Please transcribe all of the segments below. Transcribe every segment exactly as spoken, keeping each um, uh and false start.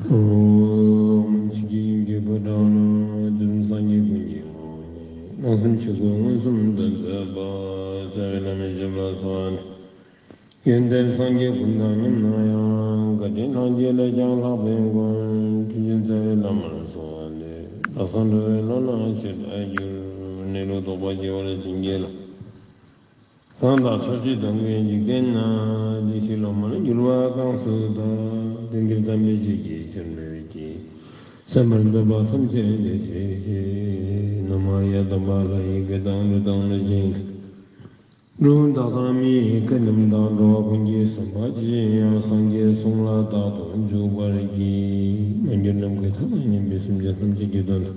ཨོཾ། ཆོས་ཀྱི་དབྱིངས་ཀྱི་ཕོ་བྲང་ན། ཇོ་རིན་སངས་རྒྱས་ཀུན་གྱི་ངོ་བོ་ཉིད། སྣང་སེམས་ཆོས་སྐུ་མངོན་སུམ་སྟོན་མཛད་པ། རྩ་བའི་བླ་མའི་ཞབས་ལ་གསོལ་བ་འདེབས། ཡོན་ཏན་སངས་རྒྱས་ཀུན་དང་མཉམ་ན་ཡང་། བཀའ་དྲིན་སངས་རྒྱས་ལས་ཀྱང་ལྷག་པའི་མགོན། དྲིན་ཅན་རྩ་བའི་བླ་མར་གསོལ་བ་འདེབས། ལྷག་བསམ་འགྲོ་བའི་བློ་སྣ་ཆོས་དག་གྱུར། གནས་ལུགས་རྟོགས་པ་སྐྱེ་བར་བྱིན་གྱིས་རློབས། གང་དག་ཕྱོགས་བཅུའི་དོན་ཀུན་འཇིག་རྟེན་ན། བདེ་གཤེགས་སློབ་མར་འགྱུར་བ་གང་སུ་དག། དོན་གྱི་དམ་པའི་ཆོས་ཀྱི་ཆར་འབེབས་ཀྱིས། གསན་པར་འདོད་པ་ཐམས་ཅད་འདིར་གཤེགས་ཤིག། ན་མོ་ཡ་དམ་པ་ལྷ་ཡི་སྐད་དང་གླུ་དང་གླུ་ཆེན་གྱི། འགྲོ་བདག་དང་མི་ཡི་སྐད་རྣམས་དང་། འགྲོ་བ་ཀུན་གྱི་བསམ་པ་ཇི་བཞིན་དབྱངས། སངས་རྒྱས་གསུང་ལ་རྟག་ཏུ་འཇུག་པར་བགྱི། མ་གྱུར་ནམ་མཁའི་མཐའ་དང་མཉམ་པའི་སེམས་ཅན་ཐམས་ཅད་ཀྱི་དོན་དུ།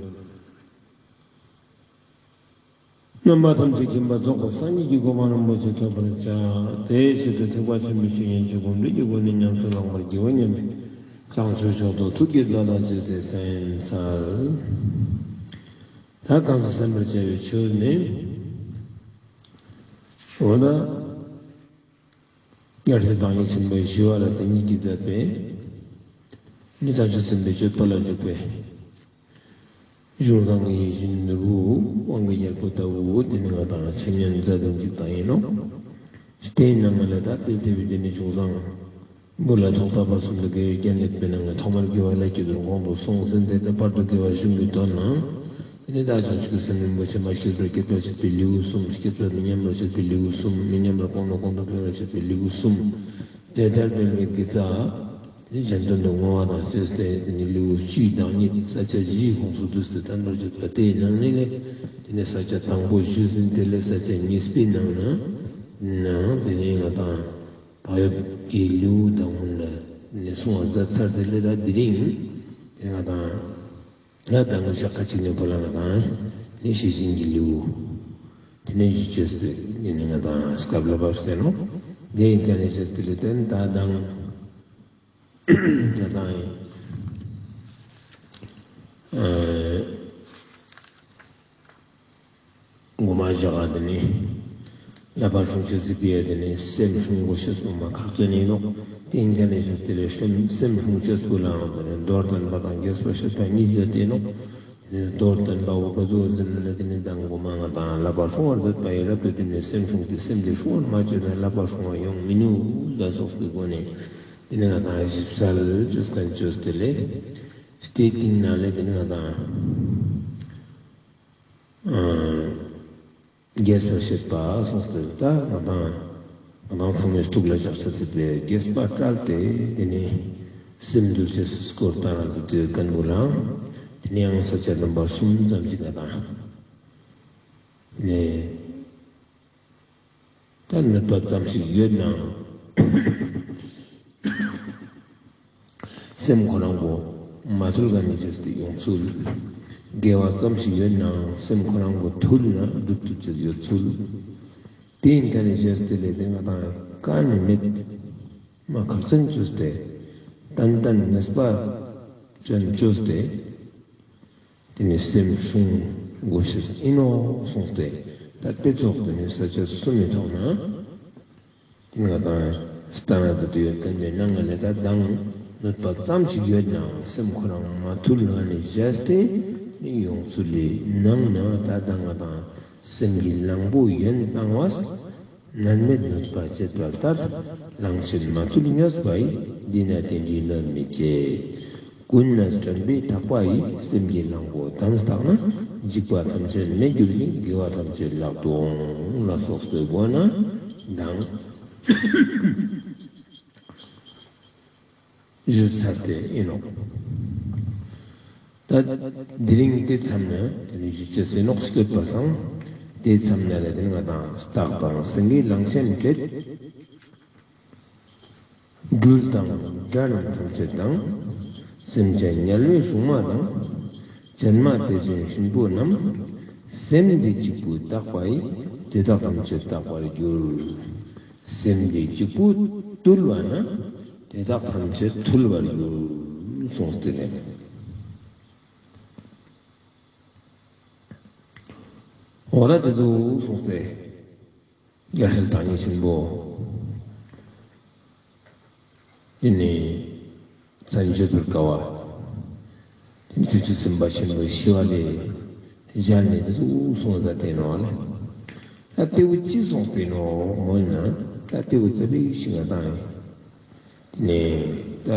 རྣམ་པ་ཐམས་ཅད་མཁྱེན་པ་རྫོགས་པའི་སངས་རྒྱས་ཀྱི་གོ་འཕང་རིན་པོ་ཆེ་ཐོབ་པར་བྱ། དེའི་ཆེད་དུ་ཐེག་པ་ཆེན་པོའི་ཆོས་ཉན་ཅིང་གོམས་འདྲིས་ཀྱི་སྒོ་ནས་ཉམས་སུ་བླང་བར་བགྱིའོ་སྙམ་པའི་བྱང་ཆུབ་མཆོག་ཏུ་ཐུགས་བསྐྱེད་པ་དང་བཅས་ཏེ་གསན་འཚལ། ད་གང་ཟག་གསན་པར་བྱ་བའི་ཆོས་ནི། འོ་ན། རྒྱལ་སྲས་བདག་ཉིད་ཆེན་པོ་ཞི་བ་ལྷ་དེ་ཉིད་ཀྱིས་མཛད་པའི་ནི་བྱང་ཆུབ་སེམས་དཔའི་སྤྱོད་པ་ལ་འཇུག་པའི་གཞུང་དང་ཡིད་བཞིན་ནོར་བུ་དབང་གི་རྒྱལ་པོ་ལྟ་བུ་དེ་ནི་ང་དང་འཆད་ཉན་མཛད་དེ་འཇུག་པ་ཡིན་ནོག། དེའི་ནང་ལ་ད་དེ་ལྟ་བུའི་དེ་ནི་གཞུང་བཟང་བོད་ལ་ཐོག་མཐའ་བར་གསུམ་དུ་དགེ་བའི་རྒྱན་ཡོད་པའི་ནང་ནས་ཐོག་མར་དགེ་བ་ལས་ཀྱི་དོན་གོང་དུ་སོང་ཟིན་ཏེ་ད་བར་དུ་དགེ་བ་གཞུང་གི་དོན་ནང་། དེ་ནས་བདག་ཅག་གི་སེམས་རིན་པོ་ཆེ་མ་སྐྱེས་པར་སྐྱེད་པར་བྱེད་པའི་ལེའུ་གསུམ། སྐྱེས་པར་མི་ཉམས་པར་བྱེད་པའི་ལེའུ་གསུམ། མི་ཉམས་པར་གོང་ནས་གོང་དུ་འཕེལ་བར་བྱེད་པའི་ལེའུ་གསུམ། དེ་ལྟར་སྤེལ་བའི་དགེ་རྩ་དེ་གཞན་དོན་དུ་བསྔོ་བ་དང་བཅས་ཏེ་དེ་ནི་ལེའུ་བཅུའི་བདག་ཉིད་ས་བཅད་བཞིའི་ཁོངས་སུ་བསྡུས་ཏེ་བསྟན་པར་བྱེད་པ་དེའི་ནང་ནས་ལས། དེ་ནས་ས་བཅད་དང་པོ་ཞུས་ཟིན་དེ་ལས་ས་བཅད་གཉིས་པའི་ནང་ན་ནང་དེ་ནས་ང་དང་བག་ཡོད་ཀྱི་ལེའུ་དང་ལས་གསུང་བ་མཛད་ཚར་དེ་ལས་ད་དེ་རིང་དེ་ང་དང་ཡ་ད་ང་ཞག་ཁ་ཅིག་ནས་བོ་ལ་ང་དང་ནི་ཤེས་བཞིན་གྱི་ལེའུ་དེ་ནས་ཞུ་ཅེས་སི་དེ་ནས་ང་དང་སྐབས་ལ་བབས་ཟེར་ནོག། དེ་ཡིན་ཀ་ནས་ཤེས་དེ་ལས་དོན་ད་དང་ད་དང་ཡིན། ངོ་མ་བཞག་ག་དེ་ནི་བསླབ་པ་སྲུང་ཅེས་སི་ཕི་ཡ་དེ་ནི་སེམས་སྲུང་དགོས་ཤེས་པོ་མ་ཁག་ཅན་ཡིན་ནོག། དེ་ཡིན་ཀ་ནས་ཤེས་དེ་ལས་སེམས་སེམས་སྲུང་ཅེས་པོ་ལའང་དེ་ནི་མདོར་བསྟན་པ་དང་རྒྱས་པར་བཤད་པ་གཉིས་ཡོད་དེ་ནོག། དེ་ནི་མདོར་བསྟན་པ་བོ་ག་ཟུག་ཟེར་ན་དེ་ནི་མདང་ངོ་མ་ང་དང་བསླབ་པ་སྲུང་བར་འདོད་པ་ཡི་རབ་ཏུ་བསྒྲིམས་ནས་སེམས་སྲུང་སྟེ་སེམས་དེ་སྲུང་བར་མ་བྱས་ན་བསླབ་པ་སྲུང་བ་ཡོང་མི་ནུས་ལ་སོགས་པའི་སྒོ་ནས་དེ་ནི་ང་དང་ཞིབ་གསལ་བཅོས་མཁན་བཅོས་དེ་ལས་དེའི་སྟེང་ན་ལས་དེ་ནི་ང་དང་རྒྱས་པར་བཤད་པ་གསུངས་ཏེ་ད་ང་དང་ང་དང་ཚང་མའི་ཐུགས་ལ་འཇགས་ས་སྲིད་པའི་རྒྱས་པ་བཀྲལ་ཏེ་དེ་ནས་སེམས་འདུལ་ཅེས་སྐོར་ལྟར་དུ་དེ་ཀན་པོ་ལའང་དེ་ནས་ཡང་ས་བཅད་རྣམ་པ་གསུམ་ཙམ་ཞིག་ང་དང་ནས་ད་གནོད་པ་ཙམ་ཞིག་ཡོད་ནའང་། སེམས་ཁོ་རང་གོ་མ་ཐུལ་ག་ནས་བྱས་ཏེ་ཡོང་ཚུལ། དགེ་བ་ཙམ་ཞིག་ཡོད་ནའང་སེམས་ཁོ་རང་གོ་ཐུལ་ན་སྒྲུབ་ཐུབ་ཅེས་ཡོད་ཚུལ། དེ་ཡིན་ཀ་ནས་བྱས་ཏེ་ལས་དེ་ང་དང་ཀ་ནས་མེད་མ་ཁག་ཅན་བཅོས་ཏེ་ཏན་ཏན་ངེས་པ་ཅན་བཅོས་ཏེ། དེ་ནི་སེམས་སྲུང་དགོས་ཤེས་ཨིན་ནོག་གསུངས་ཏེ། ད་དེ་ཙོགས་དེ་ནི་ས་བཅད་གསུམ་མི་ཐོག་ན། དེ་ནི་ང་དང་སྟན་ན་ཟེར་དུ་ཡོད་ཀྱང་མེད་ན་ང་ལས་ད་དང་གནོད་པ་ཙམ་ཞིག་ཡོད་ནའང་སེམས་ཁོ་རང་མ་ཐུལ་ང་ནི་བཞག་སྟེ་ནི་ཡོང་ཚུལ་ལས་ནང་ན་ད་ད་ང་དང་སེམས་ཀྱི་གླང་པོ་ཡོན་བཏང་བས། མནར་མེད་གནོད་པ་བྱེད་པ་ལྟར། གླང་ཆེན་མ་ཐུལ་མྱོས་པ་ཡིས། འདི་ན་དེ་འདྲའི་གནོད་མི་བྱེད། ཀུན་ནས་དྲན་པས་དག་པ་ཡིས། སེམས་ཀྱི་གླང་པོ་དམ་བཏགས་ན། འཇིགས་པ་ཐམས་ཅད་མེད་འགྱུར་ཞིང་། དགེ་བ་ཐམས་ཅད་ལག་ཏུ་འོང་། ལ་སོགས་པའི་སྒོ་ནས་དང་ཞུས་ཚར་ཏེ་ཨིན་ནོག། ད་དེ་རིང་དེ་མཚམས་ན་དེ་ནི་ཞུ་ཅེས་ཨིན་ནོག། སྐྱོད་པ་སང་དེ་མཚམས་ན་ལས་དེ་ནི་ང་དང་སྟག་དང་སེང་གེའི་གླང་ཆེན་བྲེད། སྦྲུལ་དང་དགྲ་རྣམས་ཐམས་ཅད་དང་། སེམས་ཅན་དམྱལ་བའི་སྲུང་མ་དང་། བྱད་མ་དེ་བཞིན་སྲིན་པོ་རྣམས། སེམས་འདི་གཅིག་པུས་བཏགས་པ་ཡིས། དེ་དག་ཐམས་ཅད་དག་པར་འགྱུར། སེམས་འདི་གཅིག་པུས་བཏུལ་བ་ན། དེ་དག་ཐམས་ཅད་ཐུལ་བར་འགྱུར། གསུངས་ཏེ་ནས། འོ་ད་དེ་ཙོགས་གསུངས་ཏེ། རྒྱལ་སྲས་བདག་ཉིད་ཆེན་པོ། དེ་ནི་མཚན་བརྗོད་པར་དཀའ་བ། ཐུགས་རྗེ་སེམས་དཔའ་ཆེན་པོ་ཞི་བ་ལྷས་ཞལ་ནས་དེ་ཟུག་གསུངས་ས་དེ་ནོག་ལེ། ད་ཏེ་བོ་ཅི་གསུངས་ཏེ་ནོག་མོལ་ན། ད་ཏེ་བོ་ཙ་པིག་ཞིག་ང་དང་ཡིན། དེ་ནས་ད་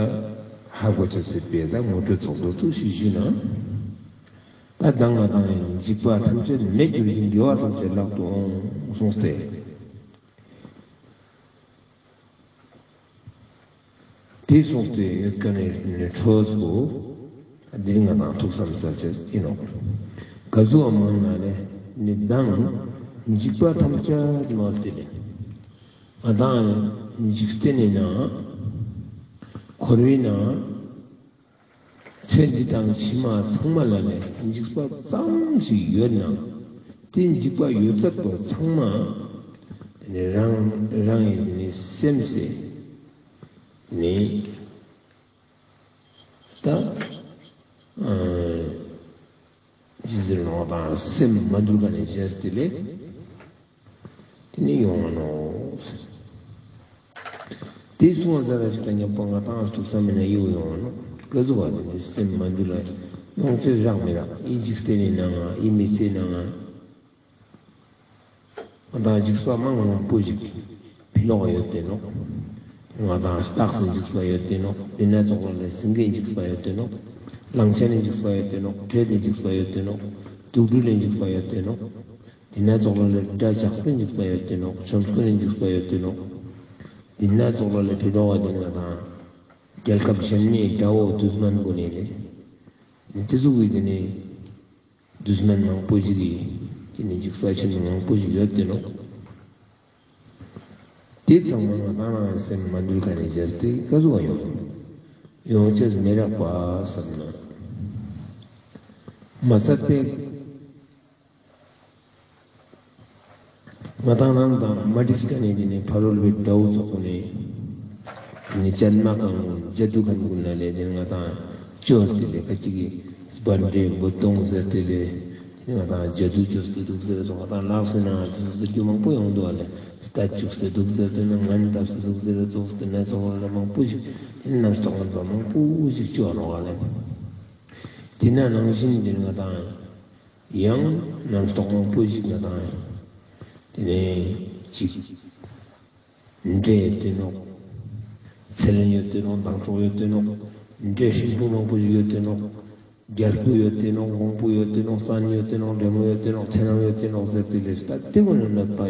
ཧ་གོ་ཆ་སྲིད་པའི་ད་ངོ་སྤྲོད་ཚོགས་འདུ་ཏུ་ཞིག་ཞུས་ན། ད་མདང་ང་དང་ཡིན་འཇིགས་པ་ཐམས་ཅད་མེད་གྱུར་ཅིང་དགེ་བ་ཐམས་ཅད་ལག་ཏུ་འོང་གསུངས་ཏེ། དེ་གསུངས་ཏེ་ཡོད་ཀ་ནས་ནས་འཕྲོས་པོ། འདིར་ང་དང་ཐུགས་བསམ་ས་ཆེས་ཡིན་ནོག་ག་ཟུག་མང་ན་ལེ། ནི་མདང་འཇིགས་པ་ཐམས་ཅད་མ་སྟེ་ནས། ང་དང་འཇིག་རྟེན་ནི་ན། འཁོར་བའི་ནང་། ཚེ་འདི་དང་ཕྱི་མ་ཚང་མ་ལ་ལས་འཇིགས་པ་ཙམ་ཞིག་ཡོད་ན། དེ་འཇིགས་པ་ཡོད་ཚད་པོ་ཚང་མ། དེ་ནས་རང་རང་ཡིན་དེ་ནས་སེམས་སེ། ནས། ད། ཨ། ཇི་ཟེར་ནོག་དང་སེམས་མ་དུལ་ག་ནས་བྱས་ཏེ་ལས། དེ་ནི་ཡོང་ང་ནོག་དེ་གསུངས་པ་ཟ་ར་ཞིག་དང་མཉམ་པོ་ང་དང་ཐུགས་བསམ་མེད་ན་ཡིའུ་ཡོང་ང་ནོག་ག་ཟུག་བ་དེ་ནི་སེམས་མ་དུལ་ལ་ཡོང་ཚེ་རག་མི་རག་ཨི་འཇིག་རྟེན་ནི་ནང་ང་ཨི་མི་ཚེ་ནང་ང་། ང་དང་འཇིགས་པ་མང་མང་པོ་ཞིག་ཕི་ལོགས་ཡོད་དེ་ནོག་ང་དང་སྟག་སེ་འཇིགས་པ་ཡོད་དེ་ནོག་དེ་ན་ཙོགས་ལ་ལས་སེང་གེ་འཇིགས་པ་ཡོད་དེ་ནོག་གླང་ཆེན་ནི་འཇིགས་པ་ཡོད་དེ་ནོག་འདྲེ་ནི་འཇིགས་པ་ཡོད་དེ་ནོག་དུག་སྦྲུལ་ནི་འཇིགས་པ་ཡོད་དེ་ནོག་དེ་ན་ཙོགས་ལ་ལས་དགྲ་ཇག་པའི་འཇིགས་པ་ཡོད་དེ་ནོག་ཆོམ་རྐུན་ནི་འཇིགས་པ་ཡོད་དེ་ནོག་དེ་ན་ཙོགས་ལ་ལས་ཕི་ལོགས་དེ་ང་དང་རྒྱལ་ཁབ་གཞན་མའི་དགྲ་བོ་དུས་མན་པོ་ནས་ལས། དེ་ཟུག་གི་དེ་ནས། དུས་མན་མང་པོ་ཞིག་གིས་དེ་ནི་འཇིགས་པ་ཆེན་མོ་མང་པོ་ཞིག་ཡོད་དེ་ནོག་དེ་ཚང་མ་ང་དང་རང་སེམས་མ་དུལ་ག་ནས་བྱས་ཏེ་ག་ཟུག་ཡོང་། ཡོང་ཆེས་མི་རག་པ་བསམ་ན། མ་ཚད་པའི་ང་དང་རང་དང་མ་འགྲིག་ག་ནས་དེ་ནི་ཕ་རོལ་པའི་དགྲ་བོ་ཚོགས་ནས། ནི་ཅན་མ་གང་ཇ་དུ་ཁན་ཀུན་ལ་ལས་དེ་ང་དང་ཅོས་ཏེ་ལས་ཁ་ཅིག་གི་སྦར་འདྲེ་འབོད་གཏོང་ཟེར་ཏེ་ལས་དེ་ང་དང་ཇ་དུ་ཅོས་ཏེ་འདུག་ཟེར་ཙོགས་ང་དང་ལག་སེ་ན་ཟེར་རྒྱུ་མང་པོ་ཡོང་འདུག་ཨ་ལས་སྟ་ཅུག་སྟེ་འདུག་ཟེར་ཏེ་ན་ངན་བཏབ་སྟེ་འདུག་ཟེར་ཙོགས་ཏེ་ན་ཙོགས་ལ་མང་པོ་ཞིག་དེ་ནི་རྣམ་རྟོག་ངན་པ་མང་པོ་ཞིག་ཅོ་ནོག་ཨ་ལས། དེ་ན་ནང་བཞིན་དེ་ང་དང་ཡང་རྣམ་རྟོག་མང་པོ་ཞིག་ང་དང་དེ་ནས་ཅིག་འདྲེ་ཡོད་དེ་ནོག་ཚེ་ལེན་ཡོད་དེ་ནོག་མདང་ཕྱོགས་ཡོད་དེ་ནོག་འདྲེ་ཧྲིལ་པོ་མང་པོ་ཞིག་ཡོད་དེ་ནོག་རྒྱལ་པོ་ཡོད་དེ་ནོག་དབང་པོ་ཡོད་དེ་ནོག་བཙན་ཡོད་དེ་ནོག་འདྲེ་མོ་ཡོད་དེ་ནོག་ཚེ་རིང་ཡོད་དེ་ནོག་ཟེར་ཏེ་ལས་ད་དེ་ཀུན་ནི་གནོད་པ་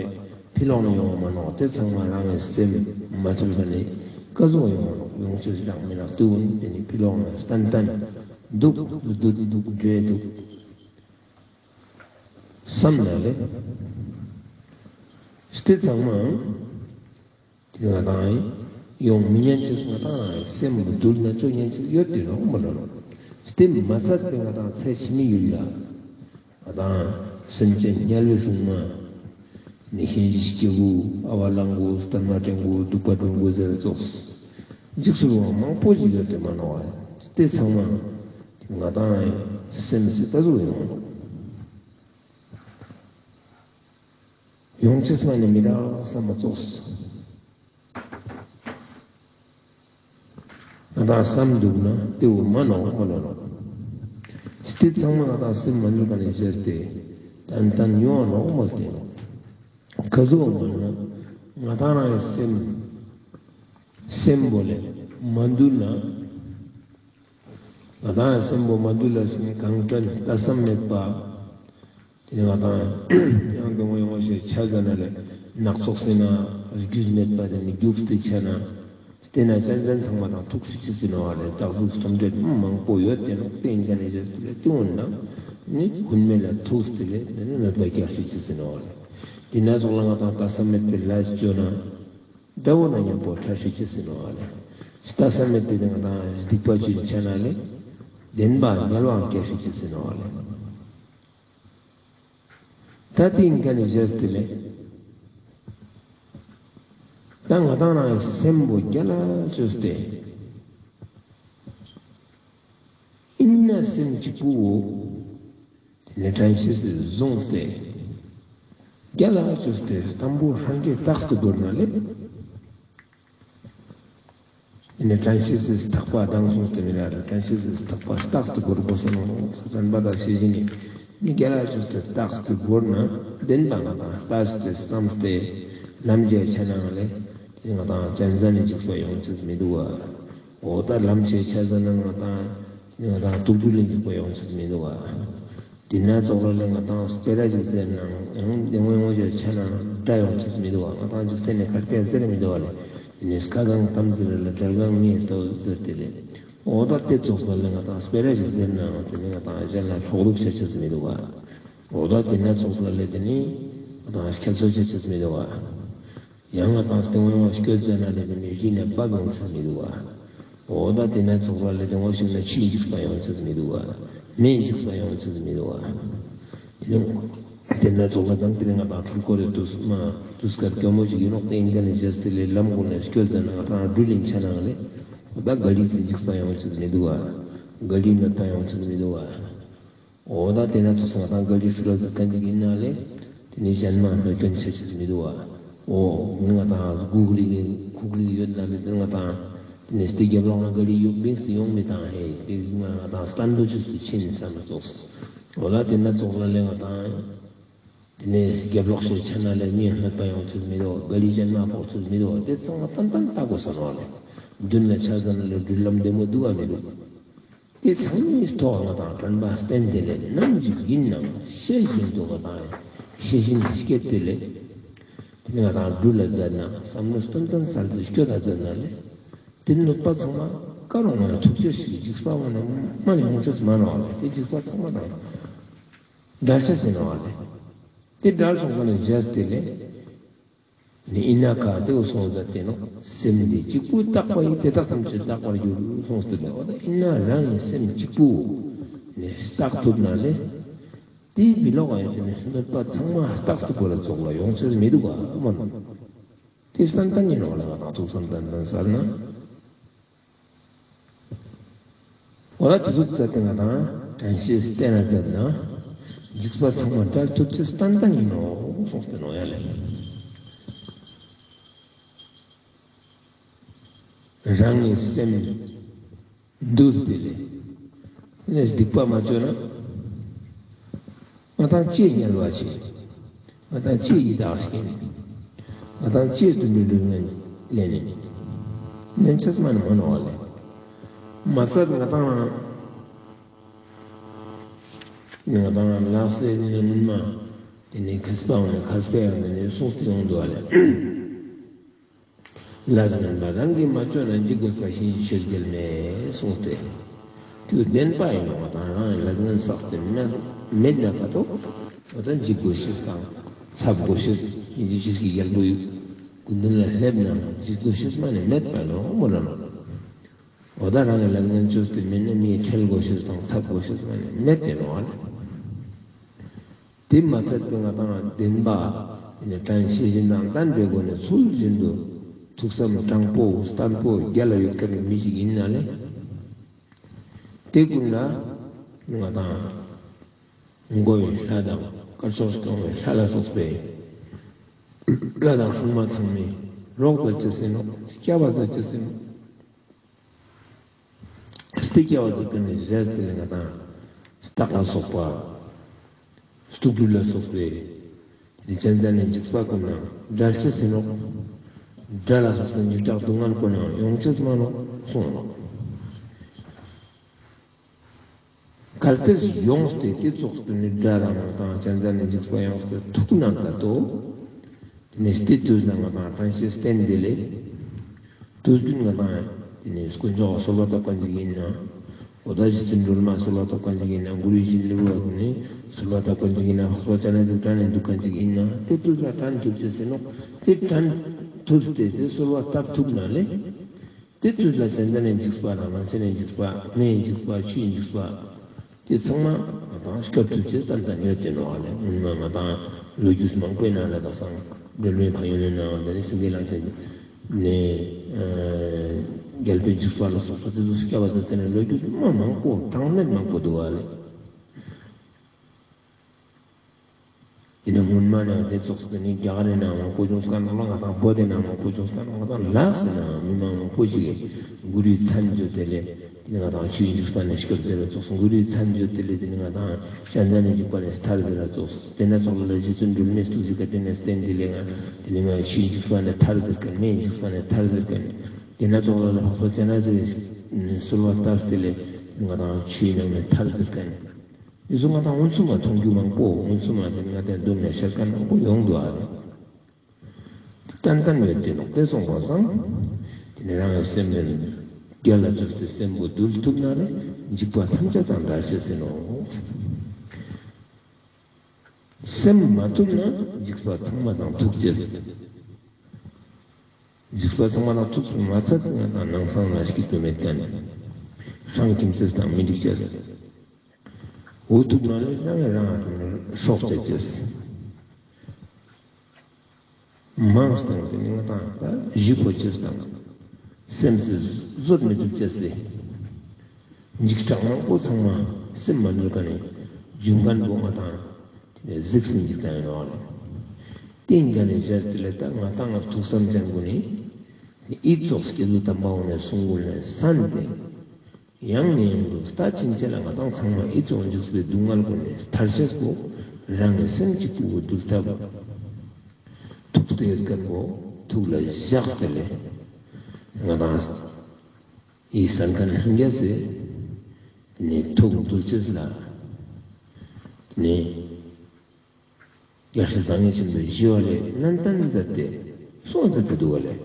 ཕི་ལོགས་ནས་ཡོང་བ་མ་ནོག་དེ་ཚང་མ་རང་གི་སེམས་མ་དུལ་ག་ནས་ག་ཟུག་ཡོང་བ་ནོག་ཡོང་ཆེས་རག་མི་རག་དེ་ཀུན་དེ་ནི་ཕི་ལོགས་ནས་ཏན་ཏན་འདུག་འདུག་འདུག་འདྲེ་འདུག་བསམ་ན་ལེ། སྟེ་ཚང་མ་དེ་ང་དང་ཡོང་མི་ཉན་ཅེས་ང་དང་སེམས་མ་དུལ་ན་ཅོ་ཉན་ཅེས་ཡོད་དེ་ནོག་མ་ལོ་ནོག་སྟེ་མ་ཚད་པའི་ང་དང་ཚེ་ཕྱི་མའི་ཡུལ་ལ་ང་དང་སེམས་ཅན་དམྱལ་བའི་སྲུང་མ་ནི་གཤིན་རྗེ་སྐྱེ་དགུ་ཨ་བ་ལང་གུ་སྟན་མ་སྤྲེང་གུ་གདུག་པ་སྲིན་པོ་ཟེར་ཙོགས་འཇིགས་སུ་རུང་བ་མང་པོ་ཞིག་ཡོད་དེ་མ་ནོག་པ། སྟེ་ཚང་མ་ང་དང་སེམས་སི་ད་ཟུག་ཡོང་ནོག་ཡོང་ཆེས་མ་ནི་མི་རག་བསམ་པ་ཙོགས། ང་དང་བསམ་འདུག་ན་དེ་བོ་མ་ནོག་མ་ལོ་ནོག་སྟེ་ཚང་མ་ང་དང་སེམས་མ་དུལ་ག་ནས་བྱས་ཏེ་ཏན་ཏན་ཡོང་ནོག་མ་སྟེ་ནོག་ག་ཟུག་མ་ན་ང་དང་རང་སེམས་སེམས་པོ་ལས་མ་དུལ་ན། ང་དང་སེམས་པོ་མ་དུལ་ལ་སོང་གང་དྲན་ལྟ་བསམ་མེད་པ། དེ་ནི་ང་དང་ཡང་དུ་ཡོང་ཞེས་ཆ་ཟ་ན་ལས་ནག་ཚོགས་སེ་ན་རྒྱུས་མེད་པ་དེ་ནི་རྒྱུགས་ཏེ་ཆ་ན། སྟེ་ན་ཅན་ཅན་ཚང་མ་དང་ཐུག་ཤིག་ཅི་སེ་ནོག་ལས་སྟག་གཟིག་སྟོམ་འདྲེ་མང་པོ་ཡོད་དེ་ནོག་སྟེ་ཡིན་ཀ་ནས་བྱས་ཏེ་ལས་དེ་འོན་ན་ནི་ཀུན་མེད་ལ་ཐུག་སྟེ་ལས་དེ་ནི་གནོད་པ་རྒྱག་ཤིག་ཅི་སེ་ནོག་ལས། དེ་ན་ཚོགས་ལ་ང་དང་ལྟ་བསམ་མེད་པའི་ལས་བཅོ་ན། དགྲ་བོ་ན་མཉམ་པོ་ཁྲ་ཤིག་ཅི་སེ་ནོག་ལས། ལྟ་བསམ་མེད་པའི་དེ་ང་དང་སྡིག་པ་ཅི་ཆ་ན་ལས། བདེན་པ་རྒྱལ་བའང་སྐྱེ་ཤིག་ཅི་སེ་ནོག་ལས། ད་དེ་ཡིན་ཀ་ནས་བྱས་ཏེ་ལས། ད་ང་དང་རང་སེམས་པོ་རྒྱལ་ལ་བཅོས་ཏེ། ཡིན་ན་སེམས་གཅིག་པུ་བོ། དེ་ནས་དྲན་ཤེས་སུ་བཟུང་སྟེ། རྒྱལ་ལ་བཅོས་ཏེ་དང་པོ་སངས་རྒྱས་རྟག་ཏུ་དགོས་ན་ལེ། ནི་དྲན་ཤེས་སི་ཐག་པ་དང་སོང་སྟེ་མི་ལ་རེ་དྲན་ཤེས་སི་ཐག་པ་རྟགས་སུ་བོར་དགོས་ས་ནོ། དྲན་པ་དང་ཤེས་བཞིན་ནི་ནི་རྒྱལ་ལ་ཆོས་ཏེ་རྟགས་སུ་བོར་ན་བདེན་པ་ང་དང་ལྟ་སྟེ་བསམ་སྟེ་ལམ་ཞིག་ཆ་ན་ལེ་ང་དང་གཅན་གཟན་ནི་འཇིགས་པ་ཡོང་ཅེས་མི་འདུག་བ། འོ་ད་ལམ་ཞིག་ཆ་ཟ་ན་ང་དང་ང་དང་དུག་སྦྲུལ་ལི་འཇིགས་པ་ཡོང་ཅེས་མི་འདུག་བ། དེ་ན་ཙོགས་ལ་ལེ་ང་དང་སྤེ་ར་ཞིག་ཟེར་ན་ཡང་དེ་ངོ་ཡང་ཞིག་ཆ་ན་དགྲ་ཡོང་ཅེས་མི་འདུག་བ། ང་དང་འཇིག་རྟེན་ནི་ཁར་པེ་ཟེར་མི་འདུག་བ་ལེ། དེ་ནི་སྐ་གང་གཏམ་ཟེར་ལ་གྲལ་གང་ངེས་ཏོ་ཟེར་ཏེ་ལེ། འོ་ད་དེ་ཙོགས་ལ་ལེ་ང་དང་སྤེ་ར་ཞིག་ཟེར་ན་དེ་ནི་ང་དང་གཞན་ལ་ཕྱོགས་རུབ་ཆ་ཅེས་མི་འདུག་བ། འོ་ད་དེ་ན་ཙོགས་ལ་ལེ་དེ་ནི་ང་དང་ཁྱད་གསོད་ཆ་ཅེས་མི་འདུག་བ། ཡང་ང་དང་སྟེང་འོང་བ་སྐྱོད་ཟེར་ན་ལེ་དེ་ནི་གཞི་ནས་བབ་ཡོང་ཅེས་མི་འདུག་བ། འོ་ད་དེ་ན་ཙོགས་ལ་ལེ་དེ་ངོ་ཞིག་ན་ཆུའི་འཇིགས་པ་ཡོང་ཅེས་མི་འདུག་བ། མེའི་འཇིགས་པ་ཡོང་ཅེས་མི་འདུག་བ། དེ་ནི་དེ་ན་ཙོགས་ལ་དང་དེ་ནི་ང་དང་འཁྲུལ་འཁོར་རེ་དུས་མ་དུས་སྐབས་སྐྱོ་མོ་ཞིག་ཡིན་ནོག། དེ་ཡིན་དེ་ནི་བཞེས་ཏེ་ལེ་ལམ་གུན་ནས་སྐྱོད་ཟེར་ན་ང་དང་སྦྲུལ་ལིང་ཆ་ནང་ལེ། འོ་ད་ག་ལི་སི་འཇིགས་པ་ཡོང་ཅེས་མི་འདུག་བ། ག་ལི་གནོད་པ་ཡོང་ཅེས་མི་འདུག་བ། འོ་ད་དེ་ན་ཙོགས་ང་དང་ག་ལི་ཧྲུལ་ལ་ཟེར་མཁན་ཅིག་ཡིན་ན་ལེ། དེ་ནི་གཞན་མ་གནོད་སྐྱོན་ཆ་ཅེས་མི་འདུག་བ། འོ་ང་དང་སྒུག་རིག་ཁུག་རིག་ཡོད་ན་ལེ་དེ་ང་དང་དེ་ནི་སྟེ་རྒྱབ་ལོགས་ང་ག་ལི་ཡོད་བིངས་ཏེ་ཡོང་མི་དང་ཧེ་དེ་ང་དང་སྟན་དོ་ཅེས་ཏེ་ཕྱིན་ས་མ་ཙོགས། འོ་ད་དེ་ན་ཙོགས་ལ་ལེ་ང་དང་དེ་ནི་རྒྱབ་ལོགས་ཤིག་ཆ་ན་ལེ་མིའི་གནོད་པ་ཡོང་ཅེས་མི་འདུག། ག་ལི་གཞན་མ་ཕོག་ཅེས་མི་འདུག། དེ་ཚང་མ་ཏན་ཏན་ལྟ་དགོས་ས་ནོ་ལེ། མདུན་ལ་ཆ་ཟ་ན་ལེ་སྦྲུལ་ལམ་བདེ་མོ་འདུག་ག་མི་འདུག། དེ་ཚང་མའི་ཐོག་ང་དང་དྲན་པ་བསྟེན་ཏེ་ལེ་ནམ་ཞིག་ཡིན་ནའང་ཤེས་བཞིན་དུ་ང་དང་ཤེས་བཞིན་སྐྱེད་དེ་ལེ། དེ་ནི་ང་དང་སྦྲུལ་ལ་ཟེར་ན་བསམ་བློ་སྟོན་སྟོན་སལ་ཏེ་སྐྱོད་ད་ཟེར་ན་ལེ། དེ་གནོད་པ་ཚང་མ་ཀ་རུ་ང་ལ་ཐུག་ཅེས་ཤིག་འཇིགས་པ་ང་ལ་མ་ཡོང་ཅེས་མ་ནོ་ལེ། དེ་འཇིགས་པ་ཚང་མ་དང་བྲལ་ཅེས་ཡིན་ནོ་ལེ། དེ་བྲལ་སོང་ཙ་ན་བཞེས་ཏེ་ལེ། ནི་ཨིན་ན་ཁ་དེ་འོ་སོང་ཟ་དེ་ནོ། སེམས་འདི་གཅིག་པུ་བརྟག་པ་ཡིས། དེ་དག་ཐམས་ཅད་དག་པར་འགྱུར། གསུངས་ཏེ་ནོ། འོ་ད་ཨིན་ན་རང་གི་སེམས་གཅིག་པུ་ནི་བརྟག་ཐུབ་ན་ལེ། དེའི་བི་ལོག་ག་ཡོད་དེ་ནི་གནོད་པ་ཚང་མ་རྟགས་སུ་བོར་ཙོགས་ལ་ཡོང་ཅེས་མི་འདུག་ག་མ་ནོ། དེ་སྟན་སྟན་ཡིན་ནོ་ལེ། ང་དང་ཐུགས་བསམ་ཏན་ཏན་སལ་ན། འོ་ད་དེ་ཟུག་ཙ་དེ་ང་དང་དྲན་ཤེས་བསྟེན་ན་ཟེར་ན། འཇིགས་པ་ཚང་མ་བྲལ་ཐུབ་ཅེས་ཏན་ཏན་ཡིན་ནོ་གསུངས་ཏེ་ནོ་ཡ་ལེ། རང་གི་སེམས་འདུལ་ཏེ་ལེ། དེ་ནས་སྡིག་པ་མ་བཅོས་ན། ང་དང་ཅི་དམྱལ་བ་ཆེ། ང་དང་ཅི་ཡི་དྭགས་སྐྱེ་ནི། ང་དང་ཅི་དུད་འགྲོའི་ལུས་ངན་ལེན་ནི། ལེན་ཅེས་མ་ནི་མ་ནོ་བ་ལེ། མ་ཚད་ང་དང་ང་དང་ལག་སེ་ནི་སྔོན་མ་དེ་ནི་མཁས་པ་འོང་ནི་མཁས་པ་ཡང་དེ་ནི་གསུངས་ཏེ་ཡོང་འདུག་བ་ལེ། ལས་ངན་པ་རང་གིས་མ་བཅོས་ན། འཇིགས་དགོས་པ་གཤིན་རྗེའི་གཤེད་རྒྱལ་མེད་གསུངས་ཏེ། དེ་བདེན་པ་ཡིན་ནོ། ང་དང་རང་ལས་ངན་བསགས་ཏེ་མེད་མེད་ན་ཀ་ཏོ། འོ་ད་འཇིགས་དགོས་ཤེས་དང་འཚབ་དགོས་ཤེས་གཤིན་རྗེ་གཤེད་ཀྱི་རྒྱལ་པོའི་སྐུ་མདུན་ལ་སླེབས་ན་འཇིགས་དགོས་ཤེས་མ་ནི་མེད་པ་ནོ་མོ་ར་ནོ། འོ་ད་རང་གི་ལས་ངན་བཅོས་ཏེ་མེད་ན་མིའི་ཁྲེལ་དགོས་ཤེས་དང་འཚབ་དགོས་ཤེས་མ་ནི་མེད་དེ་ནོ་བ་ལེ། དེ་མ་ཚད་པའི་ང་དང་བདེན་པ་དེ་ནི་དྲན་ཤེས་བཞིན་དང་ལྡན་པའི་སྒོ་ནས་ཚུལ་བཞིན་དུ་ཐུགས་བསམ་དྲང་པོ་བརྟན་པོ་རྒྱལ་ལ་ཡོད་མཁན་གྱི་མི་ཞིག་ཡིན་ན་ལེ། དེ་ཀུན་ལ་ང་དང་མགོ་བོའི་ལྷ་དང་དཀར་ཕྱོགས་སྐྱོང་བའི་ལྷ་ལ་སོགས་པའི་ལྷ་དང་སྲུང་མ་ཚང་མས་རོགས་མཛད་ཅེས་ཡིན་ནོ། སྐྱབས་མཛད་ཅེས་ཡིན་ནོ། སྟེ་སྐྱེ་བ་ཟེར་དེ་ནི་རྗེས་དེ་ལས་ང་དང་སྟག་ལ་སོགས་པ། དུག་སྦྲུལ་ལ་སོགས་པའི་དེ་ནི་གཅན་གཟན་ནི་འཇིགས་པ་ཀུན་ནང་བྲལ་ཅེས་ཡིན་ནོ། དགྲ་ལ་སོགས་པའི་འཇིགས་སྐྲག་སྡུག་བསྔལ་ཀུན་ནང་ཡོང་ཅེས་མ་ནོ་གསུངས་ནོ། གལ་ཏེ་ཡོངས་ཏེ་དེ་ཙོགས་སུ་ནི་དགྲ་རང་དང་གཅན་གཟན་ནི་འཇིགས་པ་ཡོངས་ཏེ་ཐུག་ན་ཀ་ཏོ། དེ་ནས་སྟེ་དུས་ལ་ང་དང་དྲན་ཤེས་བསྟེན་ཏེ་ལེ། དུས་རྒྱུན་ང་དང་དེ་ནས་དཀོན་མཆོག་གསོལ་བ་བཏབ་མཁན་ཅིག་ཡིན་ན། འོ་ད་རྗེ་བཙུན་སྒྲོལ་མ་གསོལ་བ་བཏབ་མཁན་ཅིག་ཡིན་ན། གུ་རུ་ཡིད་བཞིན་ནོར་བུ་ནི་གསོལ་བ་བཏབ་མཁན་ཅིག་ཡིན་ན། འཕགས་པ་སྤྱན་རས་གཟིགས་དྲན་ནས་འདུག་མཁན་ཅིག་ཡིན་ན། དེ་དུས་ལ་དྲན་ཐུབ་ཅེས་ཡིན་ནོ། དེ་དྲན་ཐུབ་སྟེ་དེ་གསོལ་བ་བཏབ་ཐུབ་ན་ལེ། དེ་དུས་ལ་གཅན་གཟན་ནི་འཇིགས་པ་དང་གླང་ཆེན་ནི་འཇིགས་པ། མེའི་འཇིགས་པ། ཆུའི་འཇིགས་པ། དེ་ཚང་མ་ང་དང་སྐྱོབ་ཐུབ་ཅེས་ཏན་ཏན་ཡོད་དེ་ནོ་ཨ་ལེ། སྔོན་མ་ང་དང་ལོ་རྒྱུས་མང་པོའི་ནང་ལ་དག་སང་སྒྲོལ་མའི་ཕན་ཡོན་ནི་ནང་དེ་ནི་སེང་གེ་གླང་ཆེན་ནི་རྒྱལ་པོའི་འཇིགས་པ་ལ་སོགས་པ་དེ་ཚོ་སྐྱོབ་པ་ཟེར་དེ་ནི་ལོ་རྒྱུས་མ་མང་པོ་གྲངས་མེད་མང་པོ་འདུག་ཨ་ལེ། དེ་ནི་སྔོན་མ། མ་ནེ་དེ་ཙོགས་དེ་ནི་རྒྱ་གར་ནང་མང་པོ་བྱུང་སྐད་ནོག་ལ། ང་དང་བོད་དེ་ནང་མང་པོ་བྱུང་སྐད་ནོག་ང་དང་ལགས་སེ་ནང་མི་མང་མང་པོ་ཞིག་གི་གུ་རུའི་མཚན་བརྗོད་དེ་ལས་དེ་ནི་ང་དང་ཆོས་འཇིགས་པ་ནས་སྐྱོབ་ཟེར་ར་ཙོགས། གུ་རུའི་མཚན་བརྗོད་དེ་ལས་དེ་ནི་ང་དང་ཞེ་སྡང་ནས་འཇིགས་པ་ནས་ཐར་ཟེར་ར་ཙོགས། དེ་ན་ཙོགས་ལ་རྗེ་བཙུན་སྒྲོལ་མའི་ཐུགས་རྗེ་བཀའ་དྲིན་ནས་བརྟེན་དེ་ལས་ང་དེ་ནི་ང་ཆོས་འཇིགས་པ་ནས་ཐར་ཟེར་མཁན། མེ་འཇིགས་པ་ནས་ཐར་ཟེར་མཁན། དེ་ན་ཙོགས་ལ་འཕགས་པ་སྤྱན་རས་གཟིགས་གསོལ་བ་བཏབ་སྟེ་ལས་ང་དང་ཆོས་ནང་ནས་ཐར་ཟེར་མཁན། དེ་ཚོ་ང་དང་འུ་ཚོ་མ་མཐོང་རྒྱུ་མང་པོ། འུ་ཚོ་མ་དེ་ང་དང་མདུན་ནས་ཤར་མཁན་མང་པོ་ཡོང་འདུག་ཨ་རེ། ཏན་ཏན་ཡོད་དེ་ནོག་དེ་སོང་པ་སང་དེ་ནི་རང་གི་སེམས་ནི་རྒྱལ་ལ་བཅོས་ཏེ་སེམས་པོ་འདུལ་ཐུབ་ན་ནི་འཇིགས་པ་ཐམས་ཅད་དང་བྲལ་ཅེས་ཨིན་ནོག་སེམས་མ་ཐུབ་ན་འཇིགས་པ་ཚང་མ་དང་ཐུག་ཅེས། འཇིགས་པ་ཚང་མ་དང་ཐུག་མ་ཚད་ང་དང་ནང་སང་ལ་སྐྱིད་པོ་མེད་མཁན། སྲང་ཁྱིམ་ཚེས་དང་མི་འགྲིག་ཅེས། འུ་ཐུག་ན་ལས་རང་གི་རང་ང་ཐུག་ནས་སྲོག་བཅད་ཅེས། མང་སྟེ་ང་དང་ད་གཞི་ཕོ་ཅེས་དང་སེམས་སི་བཟོད་མི་ཐུབ་ཅེས་སི་འཇིགས་སྐྲག་མང་པོ་ཚང་མ་སེམས་མ་ནུས་མཁན་ནི་འབྱུང་མཁན་པོ་ང་དང་དེ་ནས་གཟིགས་སེ་འཇིགས་སྟངས་ཨིན་ནོག་ལེ། དེ་ཨིན་མཁན་ནི་བྱས་ཏེ་ལས་ད་ང་དང་ང་ཐུགས་བསམ་ཅན་གུན་ནི་འི་ཙོགས་སྐྱེས་བུ་དམ་པ་གུན་ནི་གསུང་གུན་ལས་གསན་ཏེ། ཡང་ནས་ཡང་དུ་ལྟ་ཕྱིན་ཆད་ལ་ང་དང་ཚང་མ་འི་ཙོགས་འཇིགས་པའི་སྡུག་བསྔལ་གུན་ནས་ཐར་ཤེས་པོ་རང་གི་སེམས་གཅིག་པུ་འདུལ་ཐབས་ཐུགས་ཏེ་ཡོད་མཁན་པོ་ཐུགས་ལ་བཞག་སྟེ་ལས་ང་དང་འི་གསན་མཁན་ལྷན་རྒྱས་སི་ནི་ཐུགས་འདུལ་ཅེས་ལ་ནི། རྒྱལ་སྲས་བདག་ཉིད་ཆེན་པོས་ཞི་བ་ལྷས་ནན་ཏན་མཛད་དེ་གསུངས་མཛད་དེ་འདུག་པ་ལས།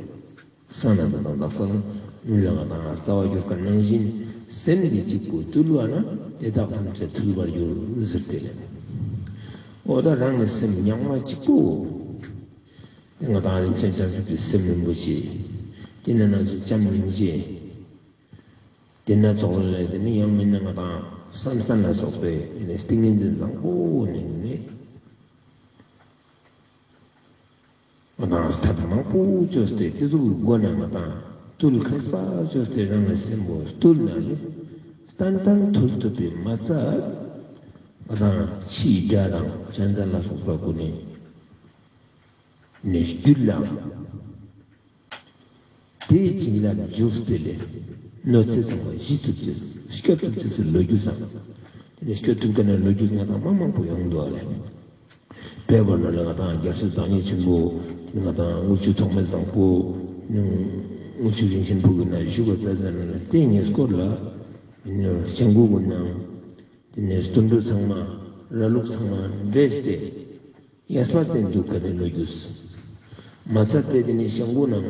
གསན་ན་དང་དག་ས་ལ་ནུས་ལ་ང་དང་རྩ་བ་གྱུར་མཁན་ནང་བཞིན་སེམས་འདི་གཅིག་པུ་དུལ་བ་ན་དེ་དག་ཐམས་ཅད་ཐུལ་བར་འགྱུར་ཟེར་ཏེ་ལས། འོ་ད་རང་གི་སེམས་ཉག་མ་གཅིག་པུ། དེ་ང་དང་རིན་ཆེན་བྱང་ཆུབ་ཀྱི་སེམས་རིན་པོ་ཆེ། དེ་ནས་ན་ཚོད་ལྕམ་སྙིང་རྗེ། དེ་ན་ཙོགས་ལ་དེ་ནི་ཡང་མིན་ན་ང་དང་བསམ་གཏན་ལ་སོགས་པའི་ཏིང་ངེ་འཛིན་བཟང་པོ་ནི་ནི་ང་དང་ཐབས་མང་པོ་བཅོས་ཏེ་དེ་ཚོ་གི་སྒོ་ནས་ང་དང་བཏུལ་མཁས་པ་བཅོས་ཏེ་རང་གི་སེམས་པོ་བཏུལ་ན་ལས་ཏན་ཏན་ཐུལ་ཐུབ་པའི་མ་ཚད་ང་དང་ཕྱིའི་དགྲ་དང་བཅོམ་ལྡན་ལ་སོགས་པ་གུན་ནི་ནི་རྒྱུད་ལ། དེའི་བྱིན་རླབས་འཇུག་སྟེ་ལས་གནོད་འཚེ་ཚང་མ་ཞི་ཐུབ་ཅེས་སྐྱོབ་ཐུབ་ཅེས་སི་ལོ་རྒྱུས་སང་། དེ་ནས་སྐྱོབ་ཐུབ་མཁན་ནི་ལོ་རྒྱུས་ང་དང་མ་མང་པོ་ཡོང་འདུག་པ་ལས། དཔེར་ན་ལས་ང་དང་རྒྱལ་སྲས་བདག་ཉིད་ཆེན་པོ་ང་དང་དངུལ་ཆུ་ཐོགས་མེད་བཟང་པོ་དངུལ་ཆུ་རིན་ཆེན་ཕུག་གི་ནང་བཞུགས་པ་ཙ་ཙ་ན་ལས་དེ་ངེས་སྐོར་ལ་ནི་སྐྱབས་མགོན་གུན་ནང་དེ་ནས་དུད་འགྲོ་ཚང་མ་ར་ལུག་ཚང་མ་འདྲེས་ཏེ། གཡས་པ་བཙན་དུག་ག་ནས་ལོ་རྒྱུས། མ་ཚད་པའི་དེ་ནས་ཤང་ཀུ་ནང་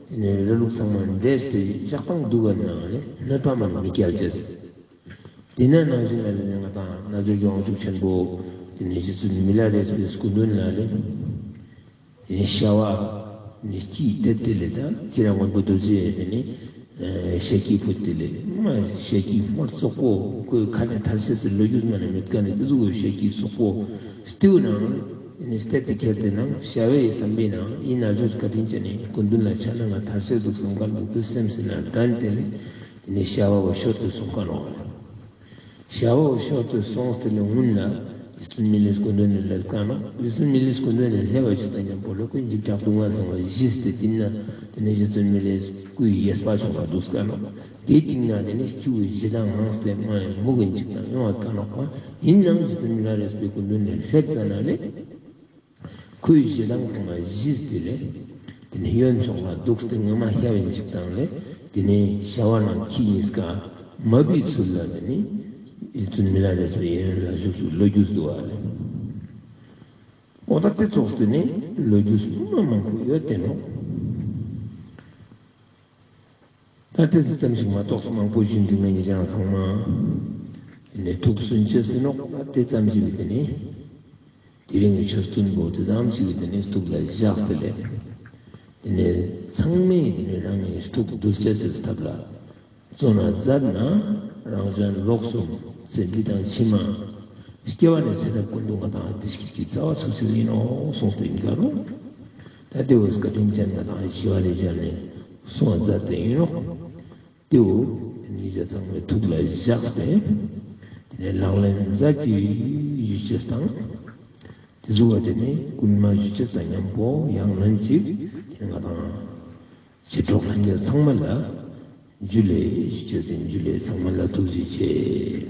དེ་ནས་ར་ལུག་ཚང་མ་འདྲེས་ཏེ་ཞག་དང་དུག་ག་ནང་ནས་གནོད་པ་མ་མི་སྐྱལ་ཅེས། དེ་ནས་ནང་བཞིན་ལ་ལས་ང་དང་རྣལ་འབྱོར་གྱི་དབང་ཕྱུག་ཆེན་པོ་དེ་ནས་རྗེ་བཙུན་མི་ལ་རས་པའི་སྐུ་མདུན་ལ་ལས། དེ་ནས་ཤ་བ་ནི་སྐྱིད་དེ་དེ་ལས་ད་ཁྱེད་རང་མགོན་པོ་རྡོ་རྗེ་དེ་ནས་ཤ་སྐྱིད་ཕུད་དེ་ལས་མ་ཤ་སྐྱིད་དམར་ཙོག་པོ་ཁོའི་ཁ་ནས་ཐལ་ཤེས་སི་ལོ་རྒྱུས་མ་ནས་མེད་ཀ་ནས་དེ་ཟུག་གི་ཤ་སྐྱིད་ཙོག་པོ་སྟེའུ་ནང་དེ་ནས་སྟེར་ཏེ་ཁྱེར་ཏེ་ནང་ཤ་བའི་བསམ་པའི་ནང་ཨི་ན་ཇོས་བཀའ་དྲིན་ཅན་ནི་སྐུ་མདུན་ལ་ཆ་ན་ང་ཐལ་ཤེས་འདུག་བསམ་མཁན་པོ་ཁོའི་སེམས་སི་ནང་དྲན་ཏེ་ལས་དེ་ནས་ཤ་བ་བོ་ཤོར་ཏེ་སོང་མཁན་ནོག་ལས། ཤ་བ་བོ་ཤོར་ཏེ་སོང་སྟེ་ལས་སྔུན་ལ་རྗེ་བཙུན་མི་ལའི་སྐུ་མདུན་ནས་སླེབས་མཁན་ནོག་རྗེ་བཙུན་མི་ལའི་སྐུ་མདུན་ནས་སླེབས་པ་ཅིག་དང་མཉམ་པོ་ལས་ཁོའི་འཇིགས་སྐྲག་སྡུག་བསྔལ་ཚང་མ་ཞི་སྟེ་དེ་ནས་དེ་ནས་རྗེ་བཙུན་མི་ལའི་སྐུའི་གཡས་པ་ཕྱོགས་ལ་འདུག་མཁན་ནོག་དེའི་སྟིང་ནས་དེ་ནས་སྐྱེ་བོ་ཞེ་སྡང་ངང་སྟེ་མ་ཡང་མུ་གེ་འཇིགས་དང་གཡེང་བ་མཁན་ནོག་པ། ཡིན་ནའང་རྗེ་བཙུན་མི་ལ་རས་པའི་སྐུ་མདུན་ནས་སླེབས་ཙ་ན་ལས། ཁོའི་ཞེ་སྡང་ཚང་མ་ཞི་སྟེ་ལས། དེ་ནས་གཡོན་ཕྱོགས་ལ་འདུག་སྟེ་ངོ་མ་ཤ་བའི་འཇིགས་སྟངས་ལས། དེ་ནས་ཤ་བ་ནང་ཁྱི་གཉིས་ཀ་མ་བུའི་ཚུལ་ལ་དེ་ནས་རྗེ་བཙུན་མི་ལ་རས་པའི་གཡས་གཡོན་ལ་བཞུགས་སུ་ལོ་རྒྱུས་འདུག་པ་ལས། འོ་ད་དེ་ཙོགས་དེ་ནས་ལོ་རྒྱུས་མ་མང་པོ་ཡོད་དེ་ནོག་ད་དེ་ཙམ་ཞིག་མ་གཏོགས་མང་པོ་ཞིག་འདུག་ངེད་ཀྱི་རང་ཚང་མ་དེ་ནས་ཐུགས་སུན་ཆེ་སེ་ནོག་ད་དེ་ཙམ་ཞིག་དེ་ནས་དེ་རིང་གི་ཆོས་ཐུན་པོ་དེ་ཙམ་ཞིག་དེ་ནས་ཐུགས་ལ་བཞག་སྟེ་ལས། དེ་ནས་ཚང་མས་དེ་ནས་རང་གི་ཐུགས་འདུལ་ཅེས་སི་ཐབས་ལ་བརྩོན་ན་མཛད་ན་རང་གཞན་ལོག་གསུམ་ཚེ་འདི་དང་ཕྱི་མ་སྐྱེ་བ་ནས་ཚེ་རབས་ཀུན་ཏུ་ང་དང་བདེ་སྐྱིད་ཀྱི་རྩ་བ་ཚུགས་ཅེས་ཡིན་ནོག་གསུངས་ཏེ་ཡིན་ཀ་རུང་། ད་དེ་བོ་བཀའ་དྲིན་ཅན་ང་དང་ཞི་བ་ལྷས་སྦྱར་ནས་གསུངས་མཛད་དེ་ཡིན་ནོག་དེ་བོ་ཉིད་ཀྱང་ཚང་མས་ཐུགས་ལ་བཞག་སྟེ་དེ་ནས་ལག་ལེན་མཛད་ཀྱི་ཡུལ་ཅེས་དང་། དེ་ ཟུག་པ་དེ་ནི་སྐུལ་མ་ཞུ་ཅེས་དང་མཉམ་པོ་ཡང་ལན་ཅིག་ཁྱེད་ང་དང་མཆེད་གྲོགས་ལྷན་རྒྱས་ཚང་མ་ལ་ཇུ་ལེ་ཞུ་ཅེས་ཨིན། ཇུ་ལེ། ཚང་མ་ལ་ཐུགས་རྗེ་ཆེ།